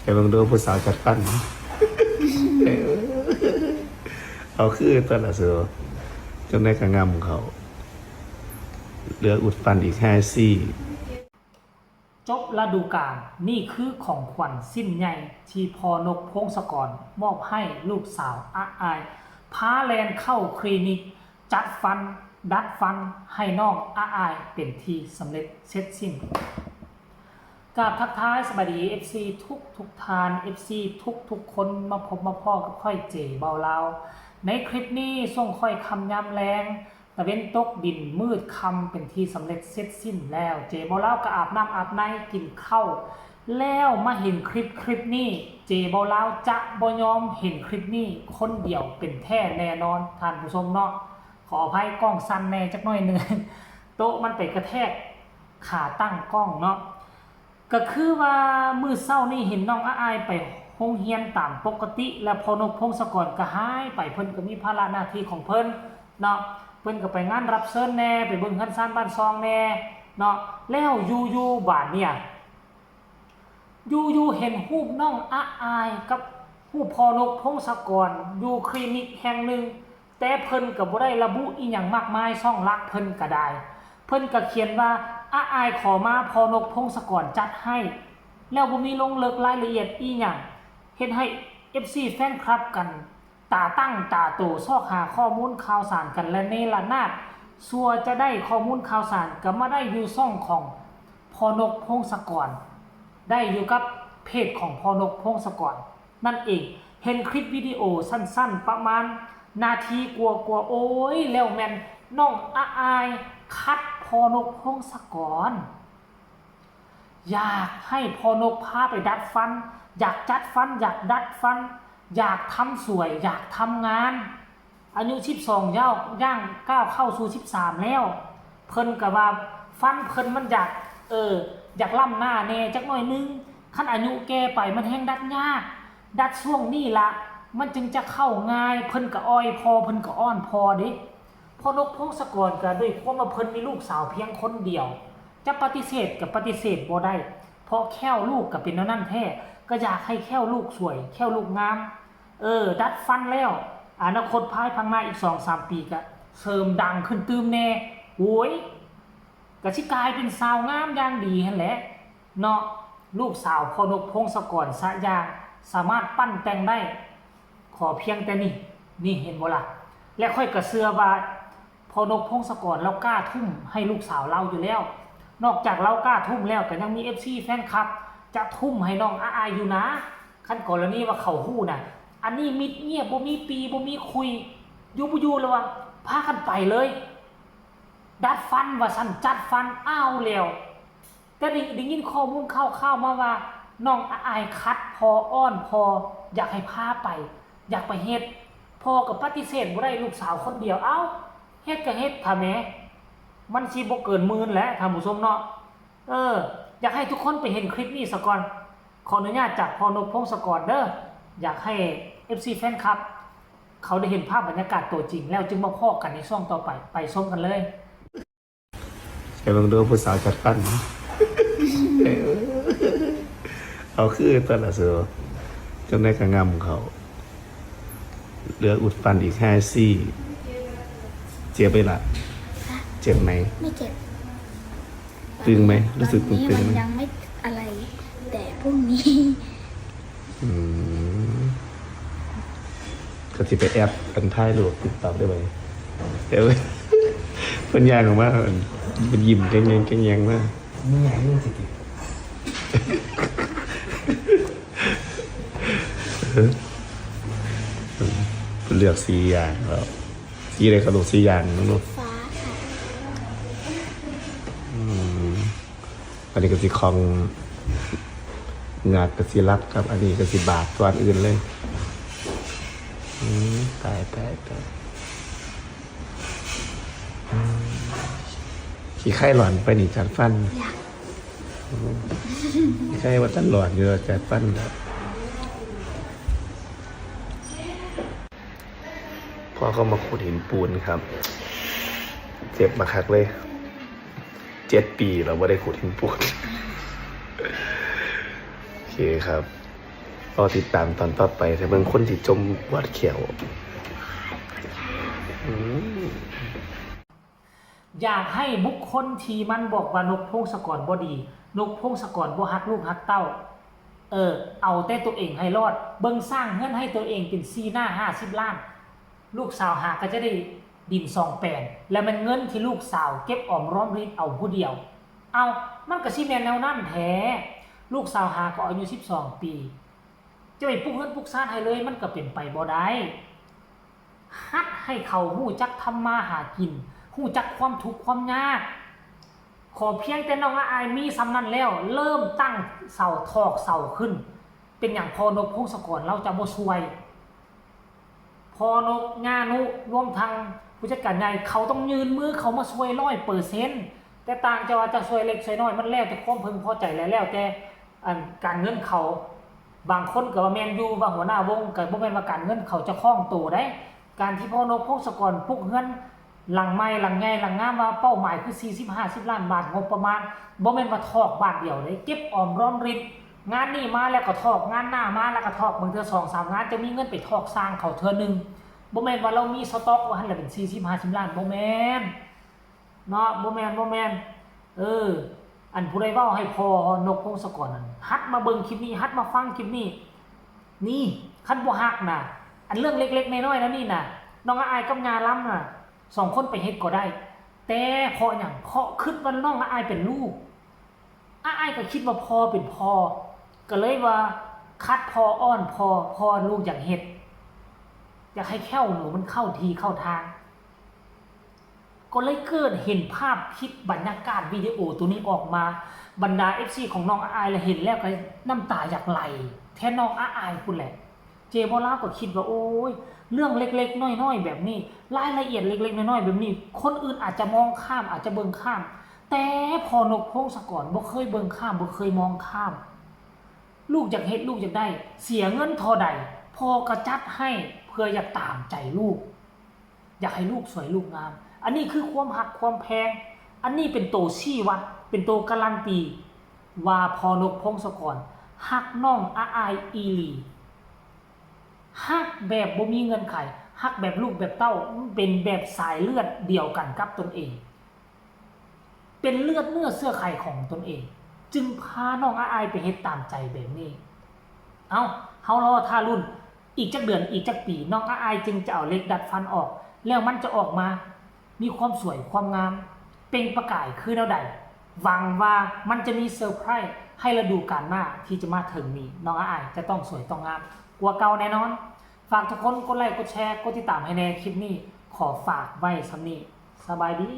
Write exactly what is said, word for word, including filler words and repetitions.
ไปเบิ่งดูผู้สาวจัดฟัน เอาคือตัวละเสือจนได้กระงำเขา เหลืออุดฟันอีกห้าซี่ จบฤดูกาล นี่คือของขวัญชิ้นใหญ่ที่พ่อนกพงศกรมอบให้ลูกสาวอาอาย พาแลนเข้าคลินิก จัดฟัน ดัดฟันให้น้องอาอายเป็นที่สำเร็จเสร็จสิ้น กราบทักทายสบายดี เอฟซี ทุกทุกท่าน เอฟซี ทุกทุกคนมาพบมาพ้อกับข้อยเจเบาลาว ในคลิปนี้ส่งข้อยคำยามแลง ตะเว็นตกดินมืดค่ำเป็นที่สำเร็จเสร็จสิ้นแล้ว เจเบาลาวก็อาบน้ำอาบในกินข้าว แล้วมาเห็นคลิปคลิปนี้ เจเบาลาวจะบ่ยอมเห็นคลิปนี้คนเดียวเป็นแท้แน่นอนท่านผู้ชมเนาะ ขออภัยกล้องสั่นแน่จักหน่อยหนึ่ง โต๊ะมันไปกระแทกขาตั้งกล้องเนาะ ก็คือว่ามื้อเช้านี่เห็นน้องอาอายไปโรงเรียนตามปกติ แล้วพ่อนกพงศกรก็หายไป เพิ่นก็มีภาระหน้าที่ของเพิ่นเนาะ เพิ่นก็ไปงานรับเชิญแน่ ไปเบิ่งเฮือนซานบ้านซองแน่เนาะ แล้วอยู่ๆบาดเนี่ย อยู่ๆเห็นรูปน้องอาอายกับรูปพ่อนกพงศกรอยู่คลินิกแห่งหนึ่ง แต่เพิ่นก็บ่ได้ระบุอีหยังมากมาย ช่องลักเพิ่นก็ได้ เพิ่นก็เขียนว่าอาอายขอมา พ่อนกพงศกรจัดให้ แล้วบ่มีลงลึกรายละเอียดอีหยัง เฮ็ดให้ เอฟซี แฟนคลับกัน ตาตั้งตาโตซอกหาข้อมูลข่าวสารกันและเนระนาด สั่วจะได้ข้อมูลข่าวสารก็มาได้อยู่ช่องของพ่อนกพงศกร ได้อยู่กับเพจของพ่อนกพงศกรนั่นเอง เห็นคลิปวิดีโอสั้นๆ ประมาณนาทีกว่าๆ โอ้ย แล้วแม่นน้องอาอายคัดพ่อนกพงศกร อยากให้พ่อนกพาไปดัดฟัน อยากจัดฟัน อยากดัดฟัน อยากทำสวย อยากทำงาน อายุสิบสองย่างย่างก้าวเข้าสู่สิบสามแล้ว เพิ่นก็ว่าฟันเพิ่นมันอยาก เออ อยากล้ำหน้าแน่จักหน่อยนึง คันอายุแก่ไปมันแฮ่งดัดยาก ดัดช่วงนี้ละ มันจึงจะเข้าง่าย เพิ่นก็อ้อยพ่อ เพิ่นก็อ้อนพ่อเด้ พ่อนกพงศกรก็ด้วยความว่าเพิ่นมีลูกสาวเพียงคนเดียว จะปฏิเสธก็ปฏิเสธบ่ได้ เพราะแค้วลูกก็เป็นแนวนั้นแท้ ก็อยากให้แค้วลูกสวย แค้วลูกงาม เออ ดัดฟันแล้ว อนาคตภายภาคหน้าอีกสองสามปีก็เสริมดังขึ้นตื่มแน่ โอ้ย ก็สิกลายเป็นสาวงามอย่างดีหั้นแหละ เนาะ ลูกสาวพ่อนกพงศกรสะอย่าง สามารถปั้นแต่งได้ ขอเพียงแต่นี่ นี่เห็นบ่ล่ะ และข้อยก็เชื่อว่าพ่อนกพงศกรลาวกล้าทุ่มให้ลูกสาวลาวอยู่แล้ว นอกจากลาวกล้าทุ่มแล้วก็ยังมี เอฟซี แฟนคลับ จะทุ่มให้น้องอาอายอยู่นะ คันกรณีว่าเขาฮู้นะ อันนี้มิดเงียบ บ่มีปีบ่มีคุย อยู่บ่อยู่แล้วว่าพากันไปเลย ดัดฟันว่าซั่น จัดฟัน เอาแล้ว แต่ได้ได้ยินข้อมูลข่าวๆมาว่า น้องอาอายคัดพ่อ อ้อนพ่อ อยากให้พาไป อยากไปเฮ็ด พ่อก็ปฏิเสธบ่ได้ ลูกสาวคนเดียว เอ้า เฮ็ดก็เฮ็ดทาแหม มันสิบ่เกินหมื่นแหละท่านผู้ชมเนาะ เออ อยากให้ทุกคนไปเห็นคลิปนี้ซะก่อน ขออนุญาตจากพ่อนกพงศกรเด้อ อยากให้ เอฟซี แฟนคลับ เขาได้เห็นภาพบรรยากาศตัวจริง แล้วจึงมาพ้อกันในช่วงต่อไป ไปชมกันเลย ไปเบิ่งดูผู้สาวจัดฟัน เอาคือตัวละเสือจนได้กระงำเขา เหลืออุดฟันอีกห้าซี่ เจ็บไหมล่ะ เจ็บไหม ไม่เจ็บ ตึงไหม รู้สึกตึง ตอนนี้ ตึง มัน ไหม ยังไม่อะไร แต่พรุ่งนี้ อืม ก็สิไปแอปอันท้ายรูปติ๊กต็อกได้ไหมเดี๋ยวเพิ่นย่างออกมาเพิ่นยิ้มแกงแยงแกงแยงมาก มึงอยากให้มึงสิกิน เพิ่นเลือกสีอย่างแล้วสีอะไรก็ลูกสีอย่างนะลูก ฟ้าค่ะ อืมอันนี้ก็สิของงาดก็สิรับครับ อันนี้ก็สิบาดตัวอื่นเลย อืมตายตายตายอืมขี้ไข้หลอนไปนี่จัดฟัน อยาก ขี้ไข้ว่าท่านหลอนอยู่จัดฟันแล้วพ่อก็มาขุดหินปูนครับ เจ็บมาคักเลย เจ็ดปีเราไม่ได้ขุดหินปูน โอเคครับ รอติดตามตอนต่อไป แต่เบิ่งคนที่จมปวดแข้ว อืม อย่าให้บุคคลที่มันบอกว่านกพงศกรบ่ดี นกพงศกรบ่ฮักลูกฮักเต้า เออ เอาแต่ตัวเองให้รอด เบิ่งสร้างเฮือนให้ตัวเองเป็นสี่หน้าห้าสิบล้าน ลูกสาวหาก็จะได้ดินสองแปลง และมันเงินที่ลูกสาวเก็บออมรอมริบเอาผู้เดียว เอา มันก็สิแม่นแนวนั้นแท้ ลูกสาวหาก็อายุสิบสองปี จะไปปลูกเฮือนปลูกซานให้เลย มันก็เป็นไปบ่ได้ หัดให้เขาฮู้จักทำมาหากิน ฮู้จักความทุกข์ความยาก ขอเพียงแต่น้องอาอายมีส่ำนั้นแล้ว เริ่มตั้งเสาถอกเสาขึ้น เป็นหยังพ่อนกพงศกรลาวจะบ่ช่วย พ่อนก ย่านุ รวมทั้งผู้จัดการใหญ่ เขาต้องยื่นมือเข้ามาช่วยร้อยเปอร์เซ็นต์ แต่ต่างจะว่าจะช่วยเล็กช่วยน้อย มันแล้วแต่ความพึงพอใจ และแล้วแต่ อันการเงินเขา บางคนก็ว่าแม่นอยู่ ว่าหัวหน้าวง ก็บ่แม่นว่าการเงินเขาจะคล่องตัวได้ การที่พ่อนกพงศกรปลูกเฮือนหลังใหม่หลังใหญ่หลังงาม ว่าเป้าหมายคือสี่สิบห้าสิบล้านบาทงบประมาณ บ่แม่นว่าถอกบาทเดียวเด้ เก็บออมรอมริบ งานนี้มาแล้วก็ถอก งานหน้ามาแล้วก็ถอก บางเทื่อสองสามงานจะมีเงินไปถอกสร้างเขาเทื่อหนึ่ง บ่แม่นว่าเรามีสต็อกว่าหั่นแหละเป็นสี่สิบห้าสิบล้าน บ่แม่น เนาะ บ่แม่น บ่แม่น เออ อันผู้ใดเว้าให้พ่อนกพงศกรนั่น หัดมาเบิ่งคลิปนี้ หัดมาฟังคลิปนี้ นี่ คันบ่ฮักนะ อันเรื่องเล็กๆน้อยๆนะนี่นะ น้องอาอายกับย่าลำนะ สองคนไปเฮ็ดก็ได้ แต่เพราะหยัง เพราะคิดว่าน้องอาอายเป็นลูก อาอายก็คิดว่าพ่อเป็นพ่อ ก็เลยว่าคัดพ่ออ้อนพ่อ พ่อลูกอยากเฮ็ด อยากให้แข้วหนูมันเข้าที่เข้าทาง ก็เลยเกิดเห็นภาพคลิปบรรยากาศวิดีโอตัวนี้ออกมา บรรดา เอฟซี ของน้องอาอายละเห็นแล้วก็น้ำตาอยากไหลแทนน้องอาอายพู้นแหละ เจบ่าวลาวก็คิดว่า โอ้ย เรื่องเล็กๆน้อยๆแบบนี้ รายละเอียดเล็กๆน้อยๆแบบนี้ คนอื่นอาจจะมองข้าม อาจจะเบิ่งข้าม แต่พ่อนกพงศกรบ่เคยเบิ่งข้าม บ่เคยมองข้าม ลูกอยากเฮ็ด ลูกอยากได้ เสียเงินเท่าใด พ่อก็จัดให้ เพื่ออยากตามใจลูก อยากให้ลูกสวยลูกงาม อันนี้คือความฮักความแพง อันนี้เป็นตัวชี้วัด เป็นตัวการันตี ว่าพ่อนกพงศกรฮักน้องอาอายอีหลี ฮักแบบบ่มีเงื่อนไข ฮักแบบลูกแบบเต้า เป็นแบบสายเลือดเดียวกันกับตนเอง เป็นเลือดเนื้อเชื่อไขของตนเอง จึงพาน้องอาอายไปเฮ็ดตามใจแบบนี้ เอ้า เฮารอท่ารุ่น อีกจักเดือน อีกจักปี น้องอาอายจึงจะเอาเหล็กดัดฟันออก แล้วมันจะออกมา มีความสวยความงาม เปล่งประกายคือแนวใด หวังว่ามันจะมีเซอร์ไพรส์ให้ฤดูกาลหน้าที่จะมาถึงนี้ น้องอาอายจะต้องสวยต้องงามกว่าเก่าแน่นอน ฝากทุกคนกดไลค์ กดแชร์ กดติดตามให้แน่ คลิปนี้ขอฝากไว้ส่ำนี้ สบายดี